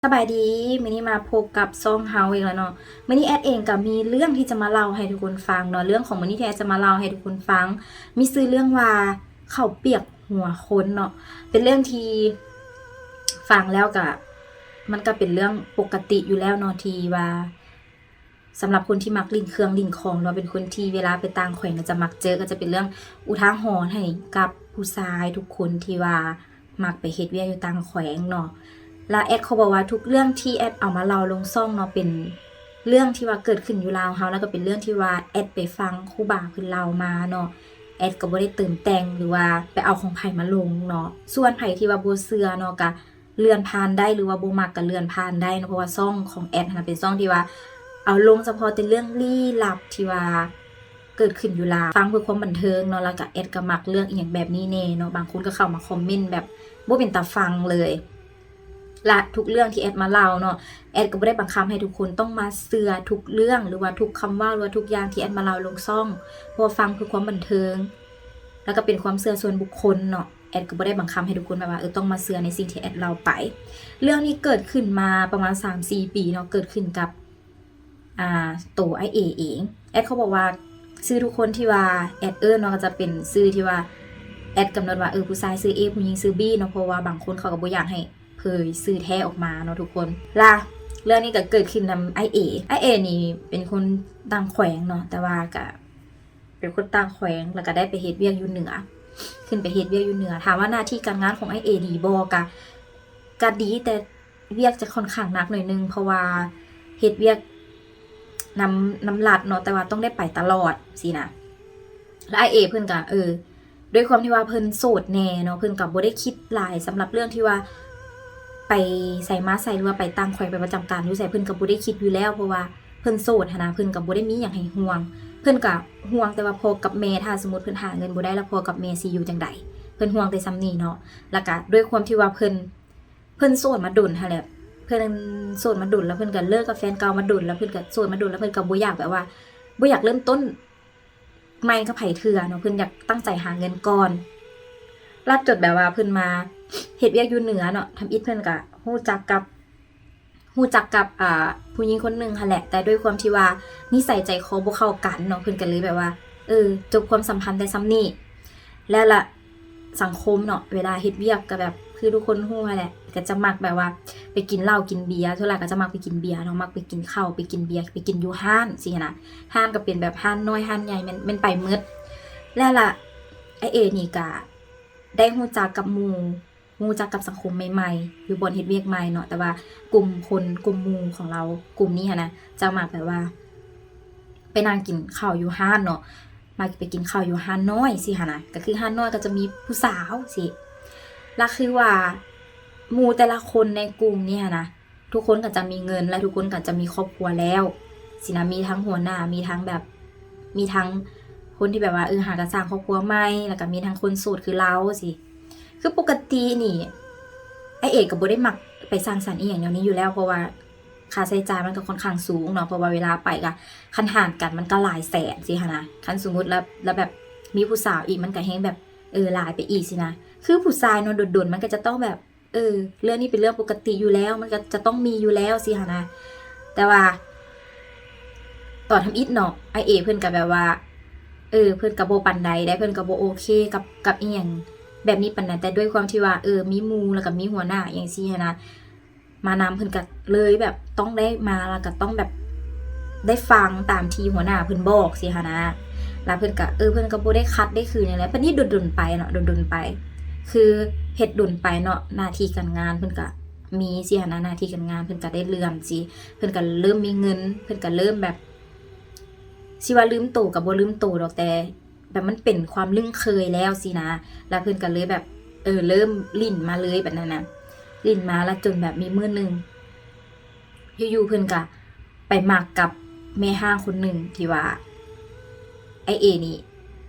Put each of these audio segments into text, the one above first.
ສະບາຍດີ ມື້ນີ້ມາພົບກັບຊ່ອງເຮົາອີກແລ້ວເນາະ. ມື້ນີ້ແອດເອງກໍມີເລື່ອງທີ່ຈະມາເລົ່າໃຫ້ທຸກຄົນຟັງເນາະ. ເລື່ອງຂອງມື້ນີ້ທີ່ແອດຈະມາເລົ່າໃຫ້ທຸກຄົນຟັງ ມີຊື່ເລື່ອງວ່າ ເຂົ້າປຽກຫົວຄົນເນາະ. ເປັນເລື່ອງທີ່ຟັງແລ້ວກະ ມັນກະເປັນເລື່ອງປົກກະຕິຢູ່ແລ້ວເນາະ ທີ່ວ່າ ສຳລັບຄົນທີ່ມັກຫຼິ້ນເຄື່ອງຫຼິ້ນຂອງ ຫຼືວ່າເປັນຄົນທີ່ເວລາໄປຕ່າງແຂວງກໍຈະມັກເຈີ ກໍຈະເປັນເລື່ອງອຸທາຫອນໃຫ້ກັບຜູ້ຊາຍທຸກຄົນທີ່ວ່າມັກໄປເຮັດວຽກຢູ່ຕ່າງແຂວງເນາະ. ແລະ ແອດຂໍບອກວ່າທຸກເລື່ອງທີ່ແອດເອົາມາເລົ່າລົງຊ່ອງເນາະ ເປັນເລື່ອງທີ່ວ່າເກີດຂຶ້ນຢູ່ລາວເຮົາ ແລ້ວກໍເປັນເລື່ອງທີ່ວ່າແອດໄປຟັງຄູບາເພິ່ນເລົ່າມາເນາະ. ແອດກໍບໍ່ໄດ້ເຕີມແຕ່ງ ຫຼືວ່າໄປເອົາຂອງໃຜມາລົງເນາະ. ສ່ວນໃຜທີ່ວ່າບໍ່ເຊື່ອເນາະ ກະ ເລື່ອນຜ່ານໄດ້ ຫຼືວ່າບໍ່ມັກກໍເລື່ອນຜ່ານໄດ້ເນາະ ເພາະວ່າຊ່ອງຂອງແອດຫັ້ນນະ ເປັນຊ່ອງທີ່ວ່າເອົາລົງສະເພາະແຕ່ເລື່ອງລີ້ລັບທີ່ວ່າເກີດຂຶ້ນຢູ່ລາວ ຟັງເພື່ອຄວາມບັນເທີງເນາະ. ແລ້ວກໍແອດກໍມັກເລື່ອງອີ່ຫຍັງແບບນີ້ແດ່ເນາະ. ບາງຄົນກໍເຂົ້າມາຄອມເມັນແບບບໍ່ເປັນຕາຟັງເລີຍ. ແລະ ທຸກເລື່ອງທີ່ແອດມາເລົ່າເນາະ ແອດກໍບໍ່ໄດ້ບັງຄັບໃຫ້ທຸກຄົນຕ້ອງມາເຊື່ອທຸກເລື່ອງ ຫຼືວ່າທຸກຄຳເວົ້າ ຫຼືວ່າທຸກຢ່າງທີ່ແອດມາເລົ່າລົງຊ່ອງ ເພາະວ່າຟັງເພື່ອຄວາມບັນເທີງ ແລ້ວກໍເປັນຄວາມເຊື່ອສ່ວນບຸກຄົນເນາະ. ແອດກໍບໍ່ໄດ້ບັງຄັບໃຫ້ທຸກຄົນແບບວ່າ ເອີ ຕ້ອງມາເຊື່ອໃນສິ່ງທີ່ແອດເລົ່າໄປ. ເລື່ອງນີ້ເກີດຂຶ້ນມາປະມານສາມສີ່ປີເນາະ ເກີດຂຶ້ນກັບ ອ່າ ໂຕອ້າຍເອເອງ. ແອດຂໍບອກວ່າຊື່ທຸກຄົນທີ່ວ່າແອດເອີ້ນເນາະ ກໍຈະເປັນຊື່ທີ່ວ່າແອດກຳນົດວ່າ ເອີ ຜູ້ຊາຍຊື່ເອ ຜູ້ຍິງຊື່ບີເນາະ ເພາະວ່າບາງຄົນເຂົາກໍບໍ່ຢາກໃຫ້ເຜີຍຊື່ແທ້ອອກມາເນາະທຸກຄົນ. ລະເລື່ອງນີ້ກໍເກີດຂຶ້ນນຳອ້າຍເອ. ອ້າຍເອນີ້ເປັນຄົນຕ່າງແຂວງເນາະ ແຕ່ວ່າກໍ ເປັນຄົນຕ່າງແຂວງ ແລ້ວກໍໄດ້ໄປເຮັດວຽກຢູ່ເໜືອ ຂຶ້ນໄປເຮັດວຽກຢູ່ເໜືອ. ຖາມວ່າໜ້າທີ່ການງານຂອງອ້າຍເອດີບໍ່? ກະ ກະດີ ແຕ່ວຽກຈະຄ່ອນຂ້າງໜັກໜ້ອຍໜຶ່ງ ເພາະວ່າເຮັດວຽກນຳ ນຳລັດເນາະ ແຕ່ວ່າຕ້ອງໄດ້ໄປຕະຫຼອດຊີ້ນະ. ແລ້ວອ້າຍເອເພິ່ນກະ ເອີ ດ້ວຍຄວາມທີ່ວ່າເພິ່ນໂສດແດ່ເນາະ ເພິ່ນກໍບໍ່ໄດ້ຄິດຫຼາຍສຳລັບເລື່ອງທີ່ວ່າໄປໃສມາໃສ ຫຼືວ່າໄປຕ່າງແຂວງ ໄປປະຈຳການຢູ່ໃສ ເພິ່ນກໍບໍ່ໄດ້ຄິດຢູ່ແລ້ວ ເພາະວ່າເພິ່ນໂສດຫັ້ນນະ ເພິ່ນກໍບໍ່ໄດ້ມີຫຍັງໃຫ້ຫ່ວງ. ເພິ່ນກໍຫ່ວງແຕ່ວ່າພໍ່ກັບແມ່ ຖ້າສົມມຸດເພິ່ນຫາເງິນບໍ່ໄດ້ ແລ້ວພໍ່ກັບແມ່ຊິຢູ່ຈັ່ງໃດ? ເພິ່ນຫ່ວງແຕ່ສ່ຳນີ້ເນາະ. ແລ້ວກໍດ້ວຍຄວາມທີ່ວ່າເພິ່ນ ເພິ່ນໂສດມາດົນຫັ້ນແຫຼະ ເພິ່ນໂສດມາດົນ ແລ້ວເພິ່ນກໍເລີກກັບແຟນເກົ່າມາດົນ ແລ້ວເພິ່ນກໍໂສດມາດົນ ແລ້ວເພິ່ນກໍບໍ່ຢາກແບບວ່າ ບໍ່ຢາກເລີ່ມຕົ້ນ ໃໝ່ກັບໃຜເທື່ອເນາະ ເພິ່ນຢາກຕັ້ງໃຈຫາເງິນກ່ອນ. ລະຈົນແບບວ່າເພິ່ນມາເຮັດວຽກຢູ່ເໜືອເນາະ ທຳອິດເພິ່ນກະຮູ້ຈັກກັບ ຮູ້ຈັກກັບ ອ່າ ຜູ້ຍິງຄົນໜຶ່ງຫັ້ນແຫຼະ ແຕ່ດ້ວຍຄວາມທີ່ວ່ານິໄສໃຈຄໍບໍ່ເຂົ້າກັນເນາະ ເພິ່ນກະເລີຍແບບວ່າ ເອີ ຈົບຄວາມສຳພັນແຕ່ສ່ຳນີ້. ແລ້ວລະສັງຄົມເນາະ ເວລາເຮັດວຽກກະແບບ ຄືທຸກຄົນຮູ້ຫັ້ນແຫຼະ ກະຈະມັກແບບວ່າໄປກິນເຫຼົ້າກິນເບຍ ສ່ວນຫຼາຍກະຈະມັກໄປກິນເບຍເນາະ ມັກໄປກິນເຫຼົ້າ ໄປກິນເບຍ ໄປກິນຢູ່ຮ້ານຊີ້ຫັ້ນນະ. ຮ້ານກໍເປັນແບບຮ້ານນ້ອຍຮ້ານໃຫຍ່ ແມ່ນ ແມ່ນໄປໝົດ. ແລ້ວລະອ້າຍເອນີ້ກະໄດ້ຮູ້ຈັກກັບໝູ່ ຮູ້ຈັກກັບສັງຄົມໃໝ່ໆ ຢູ່ບ່ອນເຮັດວຽກໃໝ່ເນາະ ແຕ່ວ່າກຸ່ມຄົນ ກຸ່ມໝູ່ຂອງລາວກຸ່ມນີ້ຫັ້ນນະ ຈະມັກແບບວ່າໄປນັ່ງກິນເຂົ້າຢູ່ຮ້ານເນາະ ມັກໄປກິນເຂົ້າຢູ່ຮ້ານນ້ອຍຊີ້ຫັ້ນນະ. ກະຄືຮ້ານນ້ອຍກໍຈະມີຜູ້ສາວຊີ້ ລະຄືວ່າໝູ່ແຕ່ລະຄົນໃນກຸ່ມນີ້ຫັ້ນນະ ທຸກຄົນກໍຈະມີເງິນ ແລະ ທຸກຄົນກໍຈະມີຄອບຄົວແລ້ວຊີ້ນະ ມີທັງຫົວໜ້າ ມີທັງແບບ ມີທັງຄົນທີ່ແບບວ່າ ເອີ ຫາກໍສ້າງຄອບຄົວໃໝ່ ແລ້ວກໍມີທັງຄົນໂສດຄືລາວຊີ້. ຄືປົກກະຕິນີ້ ອ້າຍເອກໍບໍ່ໄດ້ມັກໄປສັງສັນອີ່ຫຍັງແນວນີ້ຢູ່ແລ້ວ ເພາະວ່າຄ່າໃຊ້ຈ່າຍມັນກໍຄ່ອນຂ້າງສູງເນາະ ເພາະວ່າເວລາໄປກໍ ຄັນຫານກັນມັນກໍຫຼາຍແສນຊີ້ຫັ້ນນະ. ຄັນສົມມຸດລະ ລະແບບມີຜູ້ສາວອີກ ມັນກໍແຮງແບບ ເອີ ຫຼາຍໄປອີກຊີ້ນະ. ຄືຜູ້ຊາຍເນາະ ດົນໆ ມັນກໍຈະຕ້ອງແບບ ເອີ ເລື່ອງນີ້ເປັນເລື່ອງປົກກະຕິຢູ່ແລ້ວ ມັນກໍຈະຕ້ອງມີຢູ່ແລ້ວຊີ້ຫັ້ນນະ. ແຕ່ວ່າຕອນທຳອິດເນາະ ອ້າຍເອເພິ່ນກໍແບບວ່າ ເອີ ເພິ່ນກໍບໍ່ປານໃດເດ້ ເພິ່ນກໍບໍ່ໂອເຄກັບ ກັບອີ່ຫຍັງແບບນີ້ປານໃດ ແຕ່ດ້ວຍຄວາມທີ່ວ່າ ເອີ ມີໝູ່ ແລ້ວກໍມີຫົວໜ້າອີ່ຫຍັງຊີ້ຫັ້ນນະ ມານຳ ເພິ່ນກໍເລີຍແບບຕ້ອງໄດ້ມາ ແລ້ວກໍຕ້ອງແບບໄດ້ຟັງຕາມທີ່ຫົວໜ້າເພິ່ນບອກຊີ້ຫັ້ນນະ. ແລ້ວເພິ່ນກໍ ເອີ ເພິ່ນກໍບໍ່ໄດ້ຂັດໄດ້ຂືນຫຍັງແຫຼະ ບັດນີ້ດົນໆ ໄປເນາະ ດົນໆ ໄປ ຄືເຮັດດົນໄປເນາະ ໜ້າທີ່ການງານເພິ່ນກະມີຊີ້ຫັ້ນນະ ໜ້າທີ່ການງານເພິ່ນກະໄດ້ເລື່ອນຊີ້ ເພິ່ນກະເລີ່ມມີເງິນ ເພິ່ນກະເລີ່ມແບບ ຊິວ່າລືມໂຕກະບໍ່ລືມໂຕດອກ ແຕ່ແບບມັນເປັນຄວາມລຶ້ງເຄີຍແລ້ວຊີ້ນະ ລະເພິ່ນກະເລີຍແບບ ເອີ ເລີ່ມຫຼິ້ນມາເລີຍແບບນັ້ນນະ ຫຼິ້ນມາລະຈົນແບບມີມື້ໜຶ່ງ ຢູ່ໆ ເພິ່ນກະໄປມັກກັບແມ່ຮ້າງຄົນໜຶ່ງທີ່ວ່າ ອ້າຍເອນີ້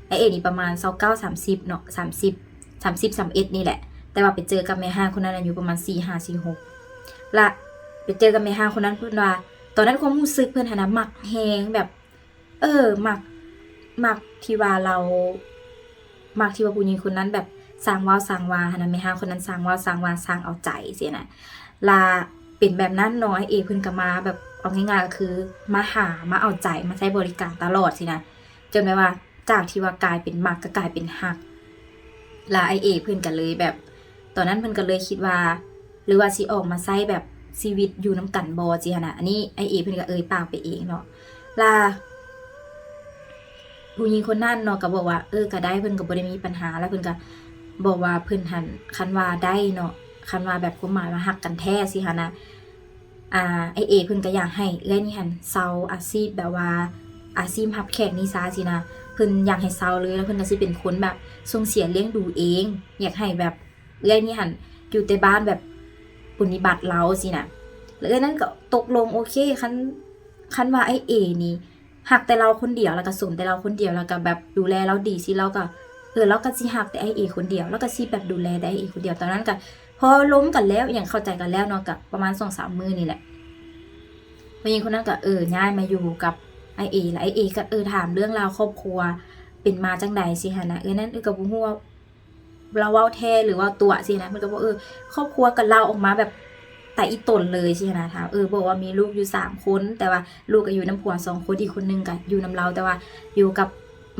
ອ້າຍເອນີ້ປະມານຊາວເກົ້າ ສາມສິບເນາະ ສາມສິບ ສາມສິບ ສາມເອັດນີ້ແຫຼະ ແຕ່ວ່າໄປເຈີກັບແມ່ຮ້າງຄົນນັ້ນອາຍຸປະມານສີ່ຫ້າ ສີ່ຫົກ ລະໄປເຈີກັບແມ່ຮ້າງຄົນນັ້ນ ເພິ່ນວ່າຕອນນັ້ນຄວາມຮູ້ສຶກເພິ່ນຫັ້ນນະ ມັກແຮງແບບ ເອີ ມັກ ມັກທີ່ວ່າລາວ ມັກທີ່ວ່າຜູ້ຍິງຄົນນັ້ນແບບຊ່າງເວົ້າຊ່າງວ່າຫັ້ນນະ ແມ່ຮ້າງຄົນນັ້ນຊ່າງເວົ້າຊ່າງວ່າ ຊ່າງເອົາໃຈຊີ້ນະ ລະ ປັນແບບນັ້ນເນາະ ອ້າຍເອເພິ່ນກໍມາແບບ ເອົາງ່າຍໆກໍຄືມາຫາ ມາເອົາໃຈ ມາໃຊ້ບໍລິການຕະຫຼອດຊີ້ນະ ຈົນແບບວ່າຈາກທີ່ວ່າກາຍເປັນມັກກໍກາຍເປັນຮັກ. ລະອ້າຍເອເພິ່ນກໍເລີຍແບບ ຕອນນັ້ນເພິ່ນກໍເລີຍຄິດວ່າ ຫຼືວ່າຊິອອກມາໃຊ້ແບບຊີວິດຢູ່ນຳກັນບໍ່ຊີ້ຫັ້ນນະ. ອັນນີ້ອ້າຍເອເພິ່ນກໍເອີ່ຍປາກໄປເອງເນາະ. ລະຜູ້ຍິງຄົນນັ້ນເນາະກໍບອກວ່າ ເອີ ກໍໄດ້ ເພິ່ນກໍບໍ່ໄດ້ມີບັນຫາ. ລະເພິ່ນກໍບອກວ່າເພິ່ນຫັ້ນ ຄັນວ່າໄດ້ເນາະ ຄັນວ່າແບບຄວາມໝາຍວ່າຮັກກັນແທ້ຊີ້ຫັ້ນນະ ອາ ອ້າຍເອເພິ່ນກໍຢາກໃຫ້ເອື້ອຍນີ້ຫັ້ນເຊົາອາຊີບແບບວ່າອາຊີບຮັບແຂກນີ້ຊະຊີ້ນະ. ເພິ່ນຢາກໃຫ້ເຊົາເລີຍ ລະເພິ່ນກໍຊິເປັນຄົນແບບສົ່ງເສຍລ້ຽງດູເອງ ຢາກໃຫ້ແບບ ເອື້ອຍນີ້ຫັ້ນຢູ່ແຕ່ບ້ານແບບປະຕິບັດລາວຊີ້ນະ. ແລ້ວເອື້ອຍນັ້ນກໍຕົກລົງ ໂອເຄ ຄັນ ຄັນວ່າອ້າຍເອນີ້ຮັກແຕ່ລາວຄົນດຽວ ແລ້ວກໍສົມແຕ່ລາວຄົນດຽວ ແລ້ວກໍແບບດູແລລາວດີຊີ້ ລາວກໍ ເອີ ລາວກໍຊິຮັກແຕ່ອ້າຍເອຄົນດຽວ ລາວກໍຊິແບບດູແລແຕ່ອ້າຍເອຄົນດຽວ. ຕອນນັ້ນກໍພໍລົມກັນແລ້ວ ອີ່ຫຍັງເຂົ້າໃຈກັນແລ້ວເນາະ ກໍປະມານສອງສາມມື້ນີ້ແຫຼະ ຜູ້ຍິງຄົນນັ້ນກໍ ເອີ ຍ້າຍມາຢູ່ກັບອ້າຍເອ ແລ້ວອ້າຍເອກໍ ເອີ ຖາມເລື່ອງລາວຄອບຄົວເປັນມາຈັ່ງໃດຊີ້ຫັ້ນນະ. ເອື້ອຍນັ້ນ ເອີ ກໍບໍ່ຮູ້ວ່າ ລາວເວົ້າແທ້ຫຼືເວົ້າຕົວະຊີ້ນະ. ເພິ່ນກໍບອກ ເອີ ຄອບຄົວກໍເລົ່າອອກມາແບບຕາອີ່ຕົນເລີຍຊີ້ນະ ຖາມ ເອີ ບອກວ່າມີລູກຢູ່ສາມຄົນ ແຕ່ວ່າລູກກໍຢູ່ນຳຜົວສອງຄົນ ອີກຄົນໜຶ່ງກໍຢູ່ນຳລາວ ແຕ່ວ່າຢູ່ກັບ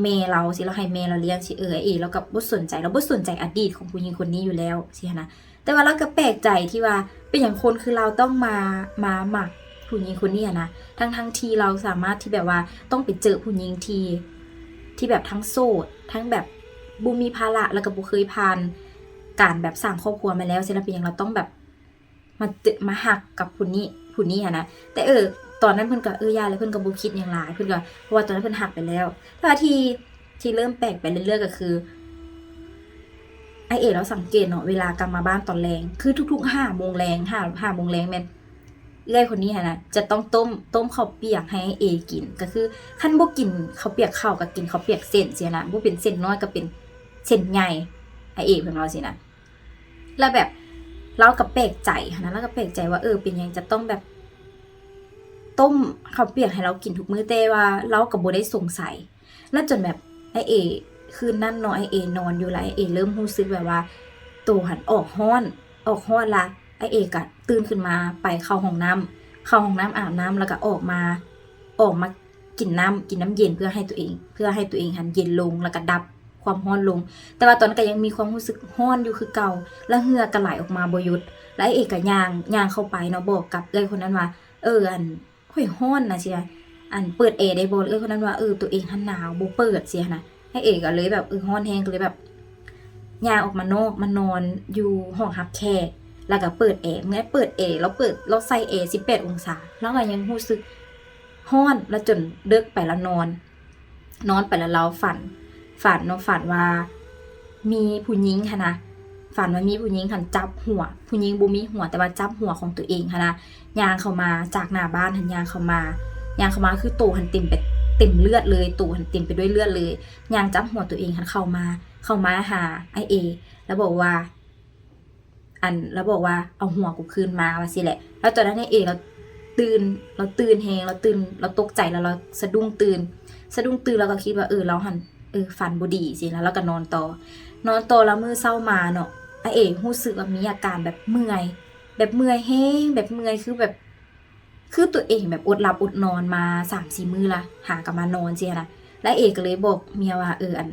ແມ່ລາວຊີ້ ລາວໃຫ້ແມ່ລາວລ້ຽງຊີ້. ເອີ ອ້າຍເອລາວກໍບໍ່ສົນໃຈ ລາວບໍ່ສົນໃຈອະດີດຂອງຜູ້ຍິງຄົນນີ້ຢູ່ແລ້ວຊີ້ນະ. ແຕ່ວ່າລາວກໍແປກໃຈທີ່ວ່າເປັນຫຍັງຄົນຄືລາວຕ້ອງມາ ມາມັກຜູ້ຍິງຄົນນີ້ຫັ້ນນະ ທັງໆທີ່ລາວສາມາດທີ່ແບບວ່າຕ້ອງໄປເຈີຜູ້ຍິງທີ່ ທີ່ແບບທັງໂສດ ທັງແບບບໍ່ມີພາລະ ແລ້ວກໍບໍ່ເຄີຍຜ່ານການແບບສ້າງຄອບຄົວມາແລ້ວຊີ້ນະ ເປັນຫຍັງລາວຕ້ອງແບບມາເຈີ ມາຮັກກັບຜູ້ນີ້ ຜູ້ນີ້ຫັ້ນນະ. ແຕ່ ເອີ ຕອນນັ້ນເພິ່ນກໍ ເອີ ຢ່າ ແລ້ວເພິ່ນກໍບໍ່ຄິດຫຍັງຫຼາຍ ເພິ່ນກໍ ເພາະວ່າຕອນນັ້ນເພິ່ນຮັກໄປແລ້ວ. ແຕ່ວ່າທີ່ ທີ່ເລີ່ມແປກໄປເລື້ອຍໆກໍຄື ອ້າຍເອລາວສັງເກດເນາະ ເວລາກັບມາບ້ານຕອນແລງ ຄືທຸກໆຫ້າໂມງແລງ ຫ້າ ຫ້າໂມງແລງແມ່ນ ເອື້ອຍຄົນນີ້ຫັ້ນນະ ຈະຕ້ອງຕົ້ມ ຕົ້ມເຂົ້າປຽກໃຫ້ອ້າຍເອກິນ ກໍຄືຄັນບໍ່ກິນເຂົ້າປຽກເຂົ້າ ກໍກິນເຂົ້າປຽກເສັ້ນຊີ້ນະ ບໍ່ເປັນເສັ້ນນ້ອຍກໍເປັນເສັ້ນໃຫຍ່ ອ້າຍເອເພິ່ນເວົ້າຊີ້ນະ. ແລ້ວແບບລາວກໍແປກໃຈຫັ້ນນະ ລາວກໍແປກໃຈວ່າ ເອີ ເປັນຫຍັງຈະຕ້ອງແບບຕົ້ມເຂົ້າປຽກໃຫ້ລາວກິນທຸກມື້ ແຕ່ວ່າລາວກໍບໍ່ໄດ້ສົງໄສ. ແລ້ວຈົນແບບອ້າຍເອ ຄືນນັ້ນເນາະ ອ້າຍເອນອນຢູ່ ແລ້ວອ້າຍເອເລີ່ມຮູ້ສຶກແບບວ່າໂຕຫັ້ນອອກຮ້ອນ ອອກຮ້ອນ ລະອ້າຍເອກະຕື່ນຂຶ້ນມາໄປເຂົ້າຫ້ອງນ້ຳ ເຂົ້າຫ້ອງນ້ຳອາບນ້ຳ ລະກະອອກມາ ອອກມາກິນນ້ຳ ກິນນ້ຳເຢັນເພື່ອໃຫ້ຕົວເອງ ເພື່ອໃຫ້ຕົວເອງຫັ້ນເຢັນລົງ ລະກະດັບຄວາມຮ້ອນລົງ. ແຕ່ວ່າຕອນນັ້ນກະຍັງມີຄວາມຮູ້ສຶກຮ້ອນຢູ່ຄືເກົ່າ ລະເຫື່ອກະໄຫຼອອກມາບໍ່ຢຸດ. ລະອ້າຍເອກະຍ່າງ ຍ່າງເຂົ້າໄປເນາະ ບອກກັບເອື້ອຍຄົນນັ້ນວ່າ ເອີ ອັນ ຂ້ອຍຮ້ອນນະ ຊິວ່າ ອັນ ເປີດແອໄດ້ບໍ່? ເອື້ອຍຄົນນັ້ນວ່າ ເອີ ຕົວເອງຫັ້ນໜາວ ບໍ່ເປີດ ຊີ້ຫັ້ນນະ. ອ້າຍເອກໍເລີຍແບບ ເອີ ຮ້ອນແຮງ ກໍເລີຍແບບຍ່າງອອກມານອກ ມານອນຢູ່ຫ້ອງຮັບແຂກ ແລ້ວກໍເປີດແອ. ເມື່ອເປີດແອ ລາວເປີດ ລາວໃສ່ແອສິບແປດອົງສາ ລາວກໍຍັງຮູ້ສຶກຮ້ອນ ລະຈົນເດິກໄປລະນອນ. ນອນໄປແລ້ວລາວຝັນ ຝັນເນາະ ຝັນວ່າມີຜູ້ຍິງຫັ້ນນະ ຝັນວ່າມີຜູ້ຍິງຫັ້ນຈັບຫົວ ຜູ້ຍິງບໍ່ມີຫົວ ແຕ່ວ່າຈັບຫົວຂອງຕົວເອງຫັ້ນນະ ຍ່າງເຂົ້າມາຈາກໜ້າບ້ານຫັ້ນ ຍ່າງເຂົ້າມາ ຍ່າງເຂົ້າມາຄືໂຕຫັ້ນເຕັມໄປ ເຕັມເລືອດເລີຍ ໂຕຫັ້ນເຕັມໄປດ້ວຍເລືອດເລີຍ ຍ່າງຈັບຫົວຕົວເອງຫັ້ນເຂົ້າມາ ເຂົ້າມາຫາອ້າຍເອ ແລ້ວບອກວ່າ ອັນ ລາວບອກວ່າ ເອົາຫົວກູຄືນມາ ວ່າຊີ້ແຫຼະ. ແລ້ວຕອນນັ້ນອ້າຍເອລາວຕື່ນ ລາວຕື່ນແຮງ ລາວຕື່ນ ລາວຕົກໃຈ ແລ້ວລາວສະດຸ້ງຕື່ນ ສະດຸ້ງຕື່ນ ລາວກໍຄິດວ່າ ເອີ ລາວຫັ້ນ ເອີ ຝັນບໍ່ດີຊີ້ນະ ລາວກໍນອນຕໍ່ ນອນຕໍ່ ລະມື້ເຊົ້າມາເນາະ ອ້າຍເອຮູ້ສຶກວ່າມີອາການແບບເມື່ອຍ ແບບເມື່ອຍແຮງ ແບບເມື່ອຍ ຄືແບບ ຄືຕົວເອງແບບອົດຫຼັບອົດນອນມາສາມສີ່ມື້ລະ ຫາກະມານອນຊີ້ນະ. ລະເອກໍເລີຍບອກເມຍວ່າ ເອີ ອັນ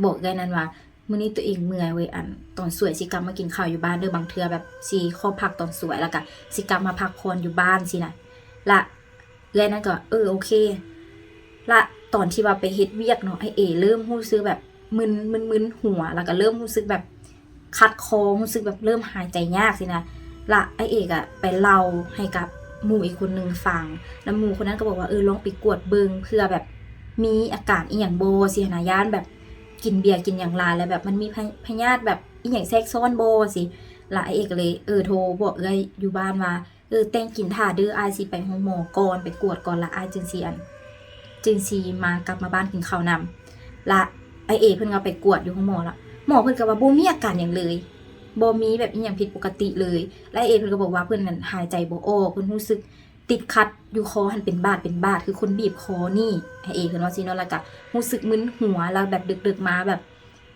ບອກເອື້ອຍນັ້ນວ່າ ມື້ນີ້ຕົວເອງເມື່ອຍເວີຍ ອັນ ຕອນສວຍຊິກັບມາກິນເຂົ້າຢູ່ບ້ານເດີ ບາງເທື່ອແບບຊິຂໍພັກຕອນສວຍ ລະກະຊິກັບມາພັກຜ່ອນຢູ່ບ້ານຊີ້ນະ. ລະເອື້ອຍນັ້ນກໍ ເອີ ໂອເຄ. ລະຕອນທີ່ວ່າໄປເຮັດວຽກເນາະ ອ້າຍເອເລີ່ມຮູ້ສຶກແບບມຶນ ມຶນໆຫົວ ລະກະເລີ່ມຮູ້ສຶກແບບ ຂັດຄໍ ຮູ້ສຶກແບບເລີ່ມຫາຍໃຈຍາກຊີ້ນະ. ລະອ້າຍເອກະໄປເລົ່າໃຫ້ກັບໝູ່ອີກຄົນໜຶ່ງຟັງ ລະໝູ່ຄົນນັ້ນກໍບອກວ່າ ເອີ ລອງໄປກວດເບິ່ງ ເພື່ອແບບມີອາການອີ່ຫຍັງບໍ່ຊີ້ຫັ້ນນະ ຢ້ານແບບກິນເບຍກິນຫຍັງຫຼາຍ ລະແບບມັນມີພະ ພະຍາດແບບອີ່ຫຍັງແຊກຊ້ອນບໍ່ຊີ້. ລະອ້າຍເອກະເລີຍ ເອີ ໂທບອກເອື້ອຍຢູ່ບ້ານວ່າ ເອີ ແຕ່ງກິນຖ້າເດີ ອ້າຍຊິໄປໂຮງໝໍກ່ອນ ໄປກວດກ່ອນ ລະອ້າຍຈຶ່ງຊິ ອັນ ຈຶ່ງຊິມາ ກັບມາບ້ານກິນເຂົ້ານຳ. ລະອ້າຍເອເພິ່ນກໍໄປກວດຢູ່ໂຮງໝໍລະ ໝໍເພິ່ນກໍວ່າບໍ່ມີອາການຫຍັງເລີຍ ບໍ່ມີແບບອີ່ຫຍັງຜິດປົກກະຕິເລີຍ. ລະອ້າຍເອເພິ່ນກໍບອກວ່າເພິ່ນນັ້ນຫາຍໃຈບໍ່ອອກ ເພິ່ນຮູ້ສຶກຕິດຂັດຢູ່ຄໍຫັ້ນເປັນບາດເປັນບາດ ຄືຄົນບີບຄໍໜີບ ອ້າຍເອເພິ່ນວ່າຊີ້ເນາະ. ລະກະຮູ້ສຶກມຶນຫົວ ລະແບບເດິກໆມາແບບ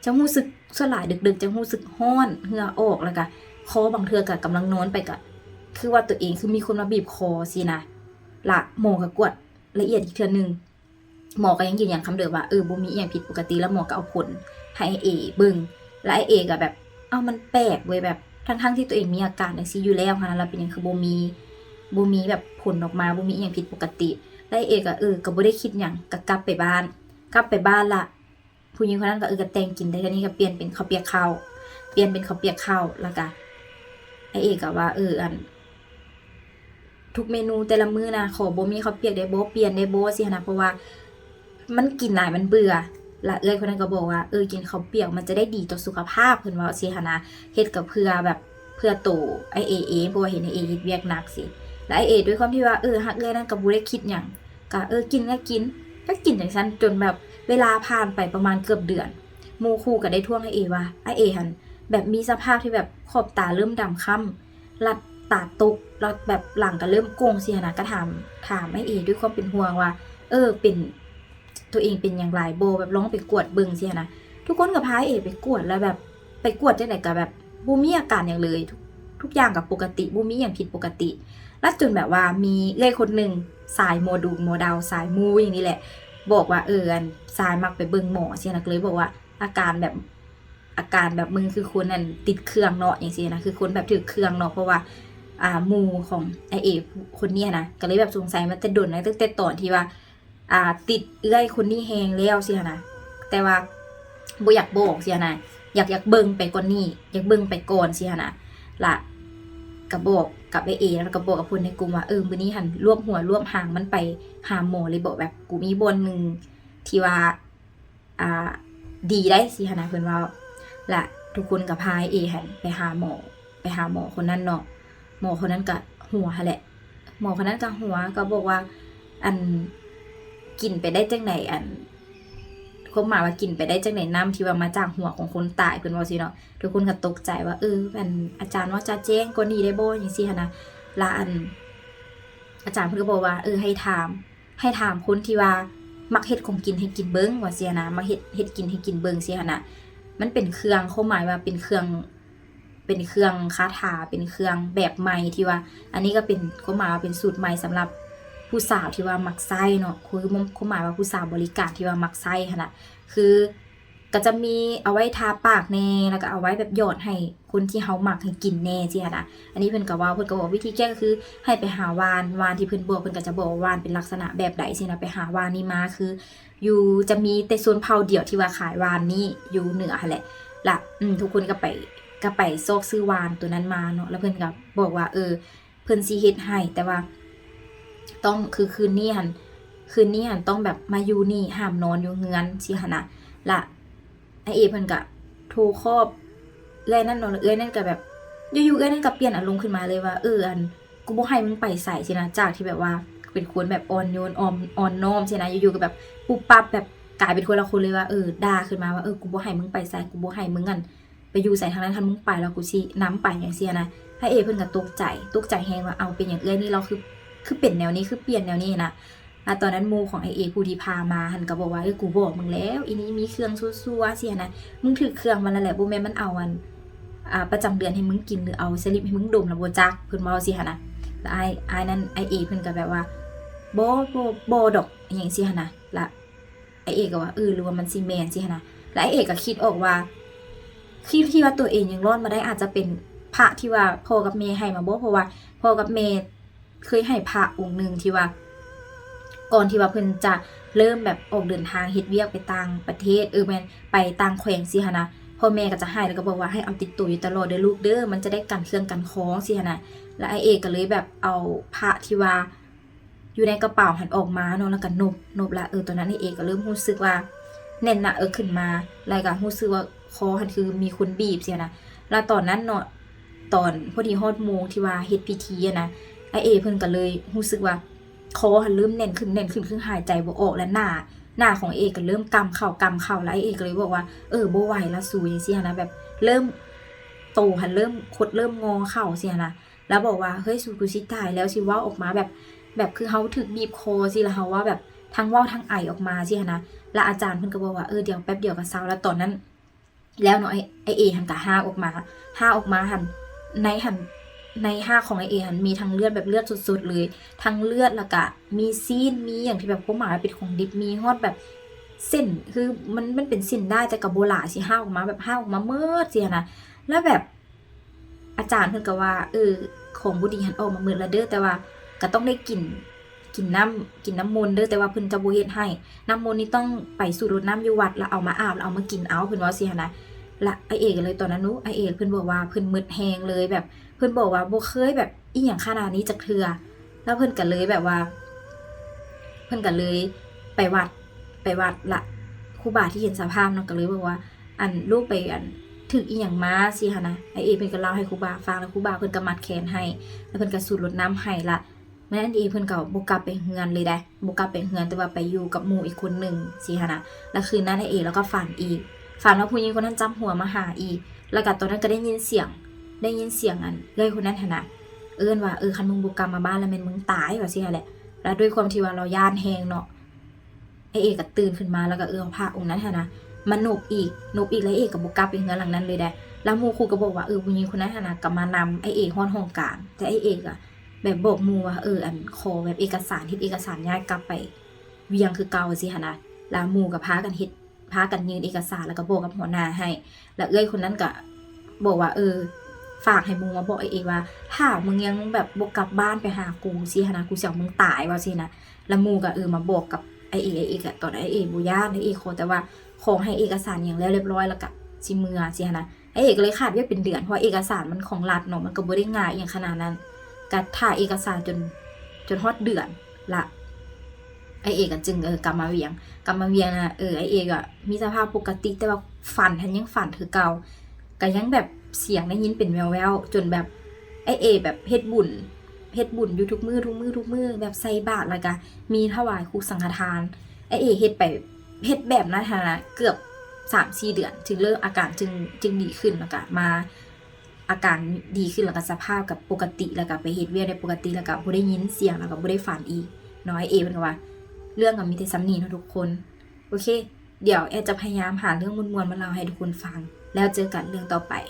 ຈະຮູ້ສຶກ ສ່ວນຫຼາຍເດິກໆຈະຮູ້ສຶກຮ້ອນ ເຫື່ອອອກ ລະກະຄໍບາງເທື່ອກະກຳລັງນອນໄປກະ ຄືວ່າຕົວເອງຄືມີຄົນມາບີບຄໍຊີ້ນະ. ລະໝໍກໍກວດລະອຽດອີກເທື່ອໜຶ່ງ, ໝໍກໍຍັງຢືນຢັນຄຳເດີມວ່າ ເອີ ບໍ່ມີອີ່ຫຍັງຜິດປົກກະຕິ. ລະໝໍກໍເອົາຜົນໃຫ້ອ້າຍເອເບິ່ງ, ລະອ້າຍເອກໍແບບ ເອົ້າ ມັນແປກເວີຍ ແບບ ທັງໆທີ່ຕົວເອງມີອາການຈັ່ງຊີ້ຢູ່ແລ້ວຫັ້ນນະ, ລະເປັນຫຍັງຄືບໍ່ມີ ບໍ່ມີແບບຜົນອອກມາ, ບໍ່ມີອີ່ຫຍັງຜິດປົກກະຕິ. ລະອ້າຍເອກໍ ເອີ ກໍບໍ່ໄດ້ຄິດຫຍັງ, ກໍກັບໄປບ້ານ, ກັບໄປບ້ານລະ ຜູ້ຍິງຄົນນັ້ນກໍ ເອີ ກໍແຕ່ງກິນໄດ້ ເທື່ອນີ້ກໍປ່ຽນເປັນເຂົ້າປຽກເຂົ້າ, ປ່ຽນເປັນເຂົ້າປຽກເຂົ້າ. ລະກະອ້າຍເອກໍວ່າ ເອີ ອັນ ທຸກເມນູແຕ່ລະມື້ນະ ຂໍບໍ່ມີເຂົ້າປຽກໄດ້ບໍ່? ປ່ຽນໄດ້ບໍ່? ຊີ້ຫັ້ນນະ, ເພາະວ່າມັນກິນຫຼາຍມັນເບື່ອ. ລະເອື້ອຍຄົນນັ້ນກໍບອກວ່າ ເອີ ກິນເຂົ້າປຽກມັນຈະໄດ້ດີຕໍ່ສຸຂະພາບ ເພິ່ນເວົ້າຊີ້ຫັ້ນນະ, ເຮັດກໍເພື່ອແບບ ເພື່ອໂຕອ້າຍເອເອງ ເພາະວ່າເຫັນອ້າຍເອເຮັດວຽກໜັກຊີ້. ລະອ້າຍເອດ້ວຍຄວາມທີ່ວ່າ ເອີ ຮັກເອື້ອຍນັ້ນກໍບໍ່ໄດ້ຄິດຫຍັງ, ກະ ເອີ ກິນກໍກິນ ກໍກິນຈັ່ງຊັ້ນ ຈົນແບບເວລາຜ່ານໄປປະມານເກືອບເດືອນ, ໝູ່ຄູ່ກໍໄດ້ທ້ວງອ້າຍເອວ່າ ອ້າຍເອຫັ້ນແບບມີສະພາບທີ່ແບບຂອບຕາເລີ່ມດຳຄ້ຳ, ລະຕາຕົກ, ລະແບບຫຼັງກໍເລີ່ມໂກ່ງຊີ້ຫັ້ນນະ, ກໍຖາມ ຖາມອ້າຍເອດ້ວຍຄວາມເປັນຫ່ວງວ່າ ເອີ ເປັນ ຕົວເອງເປັນຫຍັງຫຼາຍບໍ່? ແບບລອງໄປກວດເບິ່ງຊີ້ຫັ້ນນະ. ທຸກຄົນກໍພາອ້າຍເອໄປກວດ ລະແບບໄປກວດຈັ່ງໃດກໍແບບບໍ່ມີອາການຫຍັງເລີຍ, ທຸກ ທຸກຢ່າງກໍປົກກະຕິ ບໍ່ມີຫຍັງຜິດປົກກະຕິ. ລະຈົນແບບວ່າມີເອື້ອຍຄົນໜຶ່ງ ສາຍໝໍດູໝໍດາວ ສາຍມູຫຍັງນີ້ແຫຼະ ບອກວ່າ ເອີ ອັນ ຊາຍມັກໄປເບິ່ງໝໍຊີ້ນະ, ກໍເລີຍບອກວ່າ ອາການແບບ ອາການແບບມຶງຄືຄົນອັນຕິດເຄື່ອງເນາະ ຈັ່ງຊີ້ນະ, ຄືຄົນແບບຖືກເຄື່ອງເນາະ ເພາະວ່າ ອ່າ ໝູ່ຂອງອ້າຍເອຄົນນີ້ນະ ກໍເລີຍແບບສົງໄສມາແຕ່ດົນແລ້ວ ຕັ້ງແຕ່ຕອນທີ່ວ່າ ອ່າ ຕິດເອື້ອຍຄົນນີ້ແຮງແລ້ວຊີ້ຫັ້ນນະ, ແຕ່ວ່າບໍ່ຢາກບອກຊີ້ຫັ້ນນະ, ຢາກ ຢາກເບິ່ງໄປກ່ອນນີ້ ຢາກເບິ່ງໄປກ່ອນຊີ້ຫັ້ນນະ. ລະກໍບອກກັບອ້າຍເອ ລະກໍບອກກັບຄົນໃນກຸ່ມວ່າ ເອີ ມື້ນີ້ຫັ້ນລວບຫົວລວບຫາງມັນໄປຫາໝໍເລີຍບໍ ແບບກູມີບ່ອນໜຶ່ງທີ່ວ່າ ອ່າ ດີໄດ໋ຊີ້ຫັ້ນນະ ເພິ່ນເວົ້າ. ລະທຸກຄົນກໍພາອ້າຍເອຫັ້ນໄປຫາໝໍ ໄປຫາໝໍຄົນນັ້ນເນາະ, ໝໍຄົນນັ້ນກໍຫົວຫັ້ນແຫຼະ ໝໍຄົນນັ້ນກໍຫົວ ກໍບອກວ່າ ອັນ ກິນໄປໄດ້ຈັ່ງໃດ ອັນ ຄວາມໝາຍວ່າກິນໄປໄດ້ຈັ່ງໃດ ນ້ຳທີ່ວ່າມາຈາກຫົວຂອງຄົນຕາຍ ເພິ່ນເວົ້າຊີ້ເນາະ. ທຸກຄົນກໍຕົກໃຈວ່າ ເອີ ອັນ ອາຈານເວົ້າຈະແຈ້ງກວ່ານີ້ໄດ້ບໍ່ ຈັ່ງຊີ້ຫັ້ນນະ. ລະ ອັນ ອາຈານເພິ່ນກໍບອກວ່າ ເອີ ໃຫ້ຖາມ ໃຫ້ຖາມຄົນທີ່ວ່າມັກເຮັດຂອງກິນໃຫ້ກິນເບິ່ງ ວ່າຊີ້ນະ, ມັກເຮັດ ເຮັດກິນໃຫ້ກິນເບິ່ງຊີ້ຫັ້ນນະ. ມັນເປັນເຄື່ອງ ຄວາມໝາຍວ່າເປັນເຄື່ອງ ເປັນເຄື່ອງຄາຖາ ເປັນເຄື່ອງແບບໃໝ່ທີ່ວ່າ ອັນນີ້ກໍເປັນ ຄວາມໝາຍວ່າເປັນສູດໃໝ່ສຳລັບຜູ້ສາວທີ່ວ່າມັກໃຊ້ເນາະ, ຄື ຄວາມໝາຍວ່າຜູ້ສາວບໍລິການທີ່ວ່າມັກໃຊ້ຫັ້ນນະ. ຄື ກໍຈະມີເອົາໄວ້ທາປາກແດ່ ແລ້ວກໍເອົາໄວ້ແບບຫຍອດໃຫ້ຄົນທີ່ເຮົາມັກໃຫ້ກິນແດ່ຊີ້ຫັ້ນນະ. ອັນນີ້ເພິ່ນກໍເວົ້າ ເພິ່ນກໍບອກວິທີແກ້ກໍຄືໃຫ້ໄປຫາຫວ່ານ ຫວ່ານທີ່ເພິ່ນບອກ ເພິ່ນກໍຈະບອກວ່າຫວ່ານເປັນລັກສະນະແບບໃດຊີ້ນະ, ໄປຫາຫວ່ານນີ້ມາ ຄືຢູ່ ຈະມີແຕ່ຊົນເຜົ່າດຽວທີ່ວ່າຂາຍຫວ່ານນີ້ຢູ່ເໜືອຫັ້ນແຫຼະ. ລະ ອືມ ທຸກຄົນກໍໄປ ກໍໄປຊອກຊື້ຫວ່ານໂຕນັ້ນມາເນາະ, ລະເພິ່ນກໍບອກວ່າ ເອີ ເພິ່ນຊິເຮັດໃຫ້ ແຕ່ວ່າຕ້ອງ ຄືຄືນນີ້ຫັ້ນ ຄືນນີ້ຫັ້ນຕ້ອງແບບມາຢູ່ນີ້ ຫ້າມນອນຢູ່ເຮືອນຊີ້ຫັ້ນນະ. ລະອ້າຍເອເພິ່ນກະໂທຄອບເອື້ອຍນັ້ນເນາະ, ແລ້ວເອື້ອຍນັ້ນກະແບບ ຢູ່ໆເອື້ອຍນັ້ນກະປ່ຽນອາລົມຂຶ້ນມາເລີຍວ່າ ເອີ ອັນ ກູບໍ່ໃຫ້ມຶງໄປໃສຊີ້ນະ, ຈາກທີ່ແບບວ່າເປັນຄົນແບບອ່ອນໂຍນ ອ່ອນ ອ່ອນນ້ອມຊີ້ນະ, ຢູ່ໆກະແບບປຸບປັບ ແບບກາຍເປັນຄົນລະຄົນເລີຍວ່າ ເອີ ດ່າຂຶ້ນມາວ່າ ເອີ ກູບໍ່ໃຫ້ມຶງໄປໃສ ກູບໍ່ໃຫ້ມຶງ ອັນ ໄປຢູ່ໃສທາງນັ້ນ ຄັນມຶງໄປແລ້ວກູຊິນຳໄປ ຫຍັງຊີ້ນະ. ອ້າຍເອເພິ່ນກໍຕົກໃຈ ຕົກໃຈແຮງວ່າ ເອົ້າ ເປັນຫຍັງເອື້ອຍນີ້ລາວຄື ຄືເປັນແນວນີ້ ຄືປ່ຽນແນວນີ້ນະ. ລະຕອນນັ້ນໝູ່ຂອງອ້າຍເອຜູ້ທີ່ພາມາຫັ້ນກໍບອກວ່າ ເອີ ກູບອກມຶງແລ້ວ ອີນີ້ມີເຄື່ອງຊົ່ວໆຊີ້ນະ, ມຶງຖືກເຄື່ອງມັນແລ້ວແຫຼະ, ບໍ່ແມ່ນມັນເອົາ ອັນ ອາ ປະຈຳເດືອນໃຫ້ມຶງກິນ ຫຼື ເອົາສະລິບໃຫ້ມຶງດົມລະບໍ່ຈັກ, ເພິ່ນເວົ້າຊີ້ຫັ້ນນະ. ລະອ້າຍ ອ້າຍນັ້ນ ອ້າຍເອເພິ່ນກໍແບບວ່າ ບໍ່ ບໍ່ ບໍ່ດອກ ຫຍັງຊີ້ຫັ້ນນະ. ລະ ອ້າຍເອກໍວ່າ ເອີ ຫຼືວ່າມັນຊິແມ່ນຊີ້ຫັ້ນນະ. ແລ້ວອ້າຍເອກໍຄິດອອກວ່າ ທີ່ ທີ່ວ່າຕົວເອງຍັງລອດມາໄດ້ ອາດຈະເປັນພະທີ່ວ່າພໍ່ກັບແມ່ໃຫ້ມາບໍ, ເພາະວ່າພໍ່ກັບແມ່ເຄີຍໃຫ້ພະອົງໜຶ່ງທີ່ວ່າ ກ່ອນທີ່ວ່າເພິ່ນຈະເລີ່ມແບບອອກເດີນທາງເຮັດວຽກໄປຕ່າງປະເທດ ເອີ ແມ່ນ ໄປຕ່າງແຂວງຊີ້ຫັ້ນນະ, ພໍ່ແມ່ກໍຈະໃຫ້ ແລ້ວກໍບອກວ່າ ໃຫ້ເອົາຕິດໂຕຢູ່ຕະຫຼອດເດີລູກເດີ ມັນຈະໄດ້ກັນເຄື່ອງກັນຂອງຊີ້ຫັ້ນນະ. ແລ້ວອ້າຍເອກໍເລີຍແບບເອົາພະທີ່ວ່າ ຢູ່ໃນກະເປົາຫັ້ນອອກມາເນາະ, ແລ້ວກໍນົບ ນົບລະ ເອີ ຕອນນັ້ນອ້າຍເອກໍເລີ່ມຮູ້ສຶກວ່າແໜ້ນໜ້າເອິກຂຶ້ນມາ, ແລ້ວກໍຮູ້ສຶກວ່າຄໍຫັ້ນຄືມີຄົນບີບຊີ້ນະ. ລະຕອນນັ້ນເນາະ ຕອນພໍດີຮອດໂມງທີ່ວ່າເຮັດພິທີຫັ້ນນະ, ອ້າຍເອເພິ່ນກໍເລີຍຮູ້ສຶກວ່າຄໍຫັ້ນເລີ່ມແໜ້ນຂຶ້ນ ແໜ້ນຂຶ້ນ ຄືຫາຍໃຈບໍ່ອອກ, ແລະໜ້າ ໜ້າຂອງອ້າຍເອກໍເລີ່ມກຳເຂົ້າ ກຳເຂົ້າ, ແລ້ວອ້າຍເອກໍເລີຍບອກວ່າ ເອີ ບໍ່ໄຫວລະສູ ຈັ່ງຊີ້ຫັ້ນນະ, ແບບເລີ່ມ ໂຕຫັ້ນເລີ່ມຄົດເລີ່ມງໍເຂົ້າຊີ້ຫັ້ນນະ. ລະບອກວ່າ ເຮີ້ຍ ສູ ກູຊິຕາຍແລ້ວ ຊິເວົ້າອອກມາແບບ ແບບຄືເຮົາຖືກບີບຄໍຊີ້ ລະເຮົາເວົ້າແບບທັງເວົ້າທັງໄອອອກມາຊີ້ຫັ້ນນະ. ລະອາຈານເພິ່ນກໍບອກວ່າ ເອີ ດຽວແປັບດຽວກໍເຊົາ. ລະຕອນນັ້ນແລ້ວເນາະ ອ້າຍ ອ້າຍເອຫັ້ນກໍຮາກອອກມາ ຮາກອອກມາຫັ້ນ ໃນຫັ້ນ ໃນຮາກຂອງອ້າຍເອຫັ້ນມີທັງເລືອດ ແບບເລືອດສົດໆເລີຍ ທັງເລືອດ ແລ້ວກະມີຊີ້ນ ມີຫຍັງທີ່ແບບຄວາມໝາຍວ່າເປັນຂອງດິບ ມີຮອດແບບເສັ້ນ ຄືມັນ ມັນເປັນເສັ້ນດ້າຍ ແຕ່ກະບໍ່ຫຼາຍ ຊິຮາກອອກມາ ແບບຮາກອອກມາໝົດຊີ້ຫັ້ນນະ. ແລ້ວແບບ ອາຈານເພິ່ນກໍວ່າ ເອີ ຂອງບໍ່ດີຫັ້ນອອກມາໝົດລະເດີ ແຕ່ວ່າກໍຕ້ອງໄດ້ກິນ ກິນນ້ຳ ກິນນ້ຳມົນເດີ ແຕ່ວ່າເພິ່ນຈະບໍ່ເຮັດໃຫ້ ນ້ຳມົນນີ້ຕ້ອງໄປສູດລົດນ້ຳຢູ່ວັດ ແລ້ວເອົາມາອາບ ແລ້ວເອົາມາກິນເອົາ ເພິ່ນເວົ້າຊີ້ຫັ້ນນະ. ລະອ້າຍເອກໍເລີຍ ຕອນນັ້ນເນາະ ອ້າຍເອເພິ່ນບອກວ່າເພິ່ນໝົດແຮງເລີຍ ແບບເພິ່ນບອກວ່າບໍ່ເຄີຍແບບອີ່ຫຍັງຂະໜາດນີ້ຈັກເທື່ອ ແລ້ວເພິ່ນກໍເລີຍແບບວ່າ ເພິ່ນກໍເລີຍໄປວັດ ໄປວັດ ລະຄູບາທີ່ເຫັນສະພາບເນາະ ກໍເລີຍບອກວ່າ ອັນ ລູກໄປ ອັນ ຖືກອີ່ຫຍັງມາຊີ້ຫັ້ນນະ. ອ້າຍເອເພິ່ນກໍເລົ່າໃຫ້ຄູບາຟັງ ແລ້ວຄູບາເພິ່ນກໍມັດແຂນໃຫ້ ແລ້ວເພິ່ນກໍສູດລົດນ້ຳໃຫ້. ລະມື້ນັ້ນອ້າຍເອເພິ່ນກໍບໍ່ກັບໄປເຮືອນເລີຍເດ້ ບໍ່ກັບໄປເຮືອນ ແຕ່ວ່າໄປຢູ່ກັບໝູ່ອີກຄົນໜຶ່ງຊີ້ຫັ້ນນະ. ລະຄືນນັ້ນອ້າຍເອລາວກໍຝັນອີກ ຝັນວ່າຜູ້ຍິງຄົນນັ້ນຈັບຫົວມາຫາອີກ. ລະກະຕອນນັ້ນກໍໄດ້ຍິນສຽງ ໄດ້ຍິນສຽງ ອັນ ເອື້ອຍຄົນນັ້ນຫັ້ນນະ ເອີ້ນວ່າ ເອີ ຄັນມຶງບໍ່ກັບມາບ້ານລະແມ່ນມຶງຕາຍ ວ່າຊີ້ຫັ້ນແຫຼະ. ລະດ້ວຍຄວາມທີ່ວ່າລາວຢ້ານແຮງເນາະ ອ້າຍເອກໍຕື່ນຂຶ້ນມາ ແລ້ວກໍເອື້ອມເອົາຜ້າອົງນັ້ນຫັ້ນນະມານົບອີກ ນົບອີກ ແລ້ວອ້າຍເອກໍບໍ່ກັບໄປເຮືອນຫຼັງນັ້ນເລີຍເດ້. ແລ້ວໝູ່ຄູ່ກໍບອກວ່າ ເອີ ຜູ້ຍິງຄົນນັ້ນຫັ້ນນະກໍມານຳອ້າຍເອຮອດຫ້ອງການ ແຕ່ອ້າຍເອກໍແບບບອກໝູ່ວ່າ ເອີ ອັນ ຂໍແບບເອກະສານ ເຮັດເອກະສານຍ້າຍກັບໄປວຽງຄືເກົ່າຊີ້ຫັ້ນນະ. ແລ້ວໝູ່ກໍພາກັນເຮັດ ພາກັນຍື່ນເອກະສານ ແລ້ວກໍບອກກັບຫົວໜ້າໃຫ້ ແລ້ວເອື້ອຍຄົນນັ້ນກໍບອກວ່າ ເອີ ຝາກໃຫ້ໝູ່ມາບອກອ້າຍເອວ່າ ຖ້າມຶງຍັງແບບບໍ່ກັບບ້ານໄປຫາກູຊີ້ຫັ້ນນະ ກູຊິເອົາມຶງຕາຍ ວ່າຊີ້ນະ. ແລ້ວໝູ່ກໍ ເອີ ມາບອກກັບອ້າຍເອ ອ້າຍເອກໍ ຕອນນັ້ນອ້າຍເອບໍ່ຢ້ານ ອ້າຍເອຂໍແຕ່ວ່າ ຂໍໃຫ້ເອກະສານຫຍັງແລ້ວລຽບຮ້ອຍ ແລ້ວກໍຊິເມືອຊີ້ຫັ້ນນະ. ອ້າຍເອກໍເລີຍຂາດວຽກເປັນເດືອນ ເພາະວ່າເອກະສານມັນຂອງລັດເນາະ ມັນກໍບໍ່ໄດ້ງ່າຍອີ່ຫຍັງຂະໜາດນັ້ນ ກໍຖ້າເອກະສານຈົນ ຈົນຮອດເດືອນລະ ອ້າຍເອກໍຈຶ່ງ ເອີ ກັບມາວຽງ ກັບມາວຽງນະ ເອີ ອ້າຍເອກໍມີສະພາບປົກກະຕິ ແຕ່ວ່າຝັນຫັ້ນຍັງຝັນຄືເກົ່າ ກໍຍັງແບບສຽງໄດ້ຍິນເປັນແວ່ວໆ ຈົນແບບອ້າຍເອແບບເຮັດບຸນ ເຮັດບຸນຢູ່ທຸກມື້ ທຸກມື້ ທຸກມື້ ແບບໃສ່ບາດ ແລ້ວກໍມີຖວາຍຄູ່ສັງຄະທານ. ອ້າຍເອເຮັດໄປ ເຮັດແບບນັ້ນຫັ້ນນະ ເກືອບສາມສີ່ເດືອນ ຈຶ່ງເລີ່ມ ອາການຈຶ່ງ ຈຶ່ງດີຂຶ້ນ ແລ້ວກໍມາ ອາການດີຂຶ້ນ ແລ້ວກໍສະພາບກໍປົກກະຕິ ແລ້ວກໍໄປເຮັດວຽກໄດ້ປົກກະຕິ ແລ້ວກໍບໍ່ໄດ້ຍິນສຽງ ແລ້ວກໍບໍ່ໄດ້ຝັນອີກເນາະ. ອ້າຍເອເພິ່ນກໍວ່າ ເລື່ອງກໍມີແຕ່ສ່ຳນີ້ເນາະທຸກຄົນ. ໂອເຄ ດຽວແອດຈະພະຍາຍາມຫາເລື່ອງມ່ວນໆມາເລົ່າໃຫ້ທຸກຄົນຟັງ ແລ້ວເຈີກັນເລື່ອງຕໍ່ໄປ.